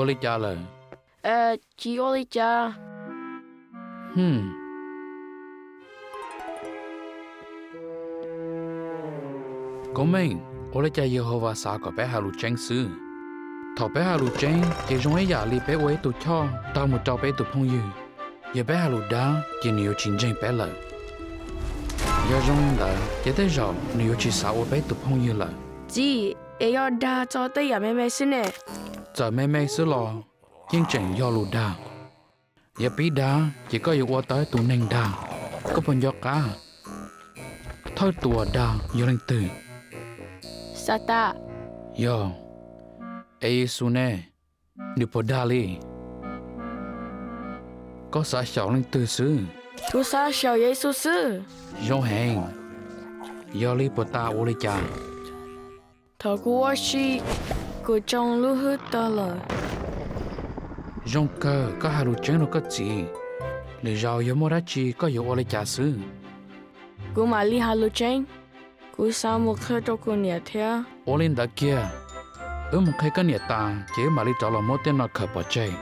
Ua li cas lawm? Tsis ua li cas. Koob Meej, ua li cas Yehauvas xav kom peb hais lus tseeb xwb? Thaum peb hais lus tseeb ces zoo ib yam li peb ua ib tug choj taug mus rau peb tus phooj ywg. Yog peb hais lus dag ces nws yuav tsis ntseeg peb lawm. Yog zoo li ntawd ces tej zaum nws yuav tsis xav ua peb tus phooj ywg lawm. Txiv, es yog dag txog tej yam me me xwb ne? Txawm me me xwb los yeej tseem yog lus dag. Yog pib dag ces koj yuav ua tau tus neeg dag. Koj puas nco qab thawj tus uas dag yog leej twg? Xatas. Yog, es Yexus ne, nws puas dag li? Koj xav xyaum leej twg xwb? Kuv xav xyaum Yexus xwb. Zoo heev. Yog li puas tas ua li cas? Thaum kuv ua si, kuv tsoo lub hwj tawg lawm. Zoo kawg koj hais lus tseeb rau koj txiv. Lwm zaus yog muaj dab tsi koj yuav ua li cas xwb? Kuv mam li hais lus tseeb. Kuv xav mus qhia rau kuv niam thiab. Ua li ntawd kiag, wb mus qhia koj niam tas ces wb mam li rov los muab tej no khaws pov tseg.